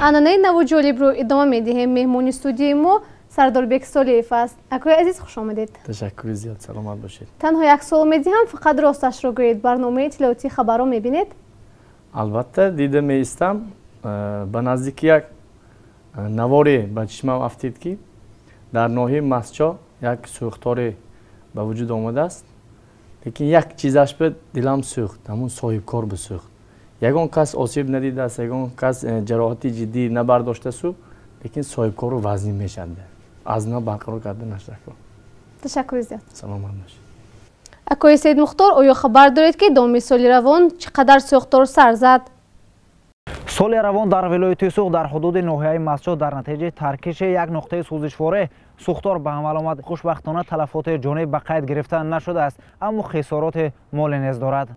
Анъанаи наву ҷолибро идома медиҳем. Меҳмони студияи мо Сардорбек Солиев аст. Акои азиз, хуш омадед. Ташаккури зиёд, саломат бошед. Танҳо як суол медиҳам, фақат росташро гӯед. Барномаи иттилоотии хабарро мебинед? Албатта, дида меистам. Ба наздики як наворе ба чишмам афтид, ки дар ноҳияи Мастчоҳ як сӯхторе ба вуҷуд омадааст, лекин як чизаш ба дилам сӯхт, ҳамун соҳибкор бисӯхт. Ягон кас осеб надидааст, ягон кас ҷароҳати ҷиддӣ набардоштасу, лекин соҳибкору вазнин мешавад, аз нав барқарор карда нашуда. Ташаккури зиёд. Саломат бошед. Акои Саидмухтор, оё хабар доред, ки давоми соли равон чӣ қадар сӯхтор сар зад? Соли равон дар вилояти Суғд дар ҳудуди ноҳияи Мастчоҳ дар натиҷаи таркиши як нуқтаи сӯзишворӣ сӯхтор ба амал омад. Хушбахтона, талафоти ҷонӣ ба қайд гирифта нашудааст, аммо хисороти молӣ низ дорад.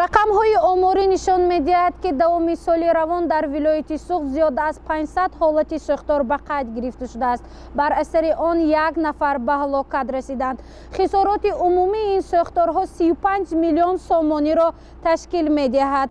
Рақамҳои оморӣ нишон медиҳад, ки давоми соли равон дар вилояти Суғд зиёда аз 500 ҳолати сӯхтор ба қайд гирифта шудааст. Бар асари он як нафар ба ҳалокат расиданд. Хисороти умумии ин сӯхторҳо 35 миллион сомониро ташкил медиҳад.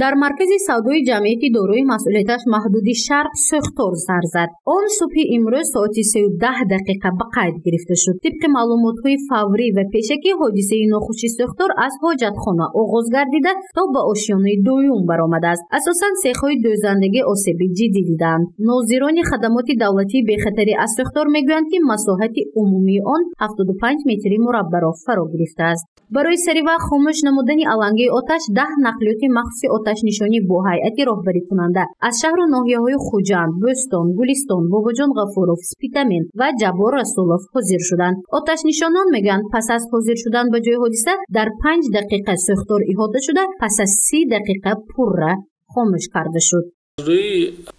Дар маркази савдои ҷамъияти дорои масъулияташ маҳдуди Шарқ сӯхтор сар зад. Он субҳи имрӯз соати 3:10 ба қайд гирифта шуд. Тибқи маълумотҳои фаврӣ ва пешакӣ, ҳодисаи нохуши сӯхтор аз ҳоҷатхона оғоз гардида, то ба ошёнаи дуюм баромадааст. Асосан сехҳои дӯзандагӣ осеби ҷиддӣ диданд. Нозирони хадамоти давлатии бехатарӣ аз сӯхтор мегӯянд, ки масоҳати умумии он 75 метри мураббаъро фаро гирифтааст. Барои саривақт хомӯш намудани алангаи оташ 10 нақлиёти махсуси оташнишонӣ бо ҳайати роҳбарикунанда аз шаҳру ноҳияҳои Хуҷанд, Бӯстон, Гулистон, Бобоҷон Ғафуров, Спитамен ва Ҷаббор Расулов ҳозир шуданд. Оташнишонон мегӯянд, пас аз ҳозир шудан ба ҷои ҳодиса дар 5 дақиқа сӯхтор иҳота шуда, пас аз 30 дақиқа пурра хомӯш карда шуд. Рӯи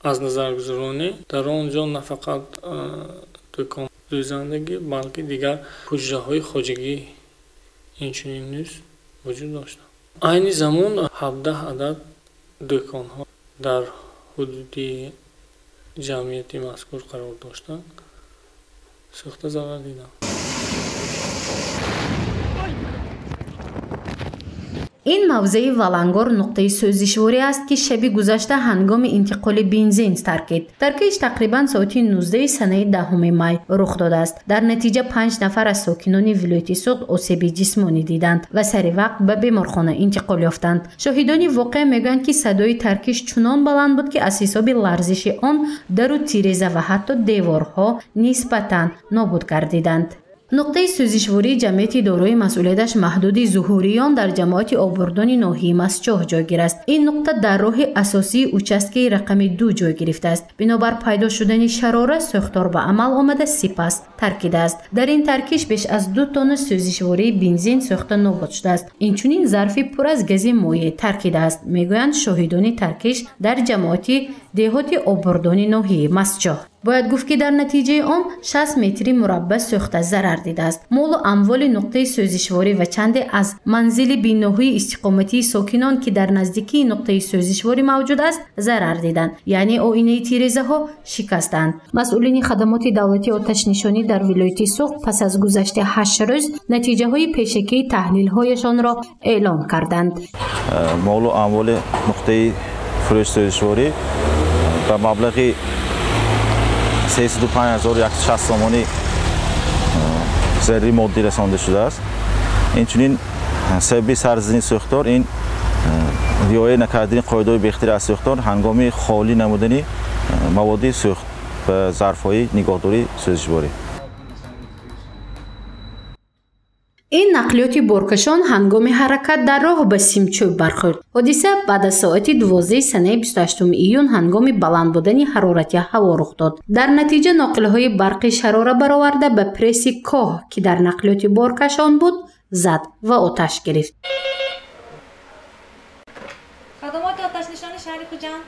аз назаргузаронӣ дар он ҷо на фақат дӯкон дӯзандагӣ, балки дигар ҳуҷраҳои хоҷагӣ инчунин низ вуҷуд доштанд. Айни замон 17 адад дӯконҳо дар ҳудуди ҷамъияти мазкур қарор доштанд, сӯхта зарар диданд. Ин мавзеи Валангор нуқтаи сӯзишворӣ аст, ки шаби гузашта ҳангоми интиқоли бензин таркид. Таркиш тақрибан соати 19 санаи 10 май рух додааст. Дар натиҷа панҷ нафар аз сокинони вилояти Суғд осеби ҷисмонӣ диданд ва сари вақт ба беморхона интиқол ёфтанд. Шоҳидони воқеа мегӯянд, ки садои таркиш чунон баланд буд, ки аз ҳисоби ларзиши он дару тиреза ва ҳатто деворҳо нисбатан нобуд гардиданд. Нуқтаи сӯзишвории ҷамъияти дорои масъулияташ маҳдуди Зуҳуриён дар ҷамоати Обурдони ноҳияи Мастчоҳ ҷойгир аст. Ин нуқта дар роҳи асосии участкаи рақами 2 ҷой гирифтааст. Бинобар пайдо шудани шарора сӯхтор ба амал омада, сипас таркидааст. Дар ин таркиш беш аз 2 тонна сӯзишвории бензин сӯхта нобуд шудааст, инчунин зарфи пур аз гази моеъ таркидааст, мегӯянд шоҳидони таркиш дар ҷамоати деҳоти Обурдони ноҳияи Мастчоҳ. Бояд гуфт, ки дар натиҷаи он 60 метри мураббаъ сӯхта зарар дидааст. Молу амволи нуқтаи сӯзишворӣ ва чанде аз манзили биноҳои истиқоматии сокинон, ки дар наздикии нуқтаи сӯзишворӣ мавҷуд аст, зарар диданд, яъне оинаи тирезаҳо шикастанд. Масъулини хадамоти давлатии оташнишонӣ дар вилояти Суғд пас аз гузашти 8 рӯз натиҷаҳои пешакии таҳлилҳояшонро эълон карданд. Молу амволи нуқтаи фурӯши сӯзишворӣ ба маблағи 305 160 сомонӣ зарари моддӣ расонда шудааст. Инчунин сабаби сарзадани сӯхтор ин риоя накардани қоидаҳои бехатарӣ аз сӯхтор ҳангоми холӣ намудани маводи сӯхт ба зарфҳои нигоҳдории сӯзишворӣ. Ин нақлиёти боркашон ҳангоми ҳаракат дар роҳ ба симчӯб бархӯрд. Ҳодиса баъд аз соати 12 санаи 28 июн ҳангоми баланд будани ҳарорати ҳаво рух дод. Дар натиҷа ноқилҳои барқи шарора бароварда, ба пресси коҳ, ки дар нақлиёти боркашон буд, зад ва оташ гирифт. Хадамоти оташнишони шаҳри Хуҷанд.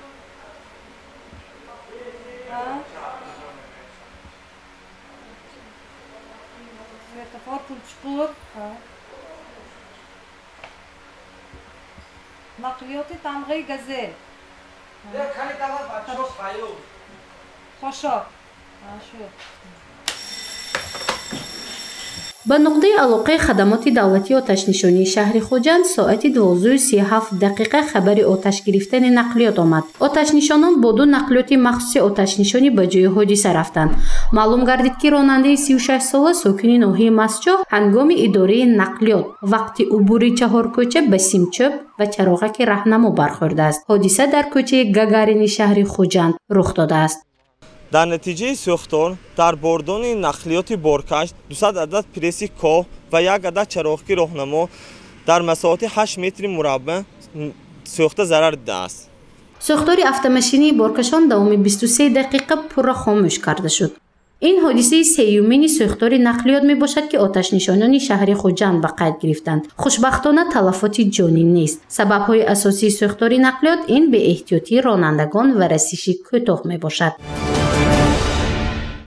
Светофор Пулчуқур. Нақлиёти тамғаи Газель. Хошок. Шуд. Ба нуқтаи алоқаи хадамоти давлатии оташнишонии шаҳри Хуҷанд соати 12:37 хабари оташ гирифтани нақлиёт омад. Оташнишонон бо ду нақлиёти махсуси оташнишонӣ ба ҷои ҳодиса рафтанд. Маълум гардид, ки ронандаи 36сола сокини ноҳияи Мастчоҳ ҳангоми идораи нақлиёт вақти убури чаҳоркӯча ба симчӯб ва чароғаки раҳнамо бархӯрдааст. Ҳодиса дар кӯчаи Гагарини шаҳри Хуҷанд рух додааст. Дар натиҷаи сӯхтор дар бордони нақлиёти боркаш 200 адад пресси коҳ ва як адад чароғки роҳнамо дар масоҳати 8 метри мураббаъ сӯхта зарар дидааст. Сӯхтори автомашинаи боркашон давоми 23 дақиқа пурра хомӯш карда шуд. Ин ҳодисаи сеюмини сӯхтори нақлиёт мебошад, ки оташнишонони шаҳри Хуҷанд ба қайд гирифтанд. Хушбахтона, талафоти ҷонӣ нест. Сабабҳои асосии сӯхтори нақлиёт ин беэҳтиётии ронандагон ва расиши кӯтоҳ мебошад.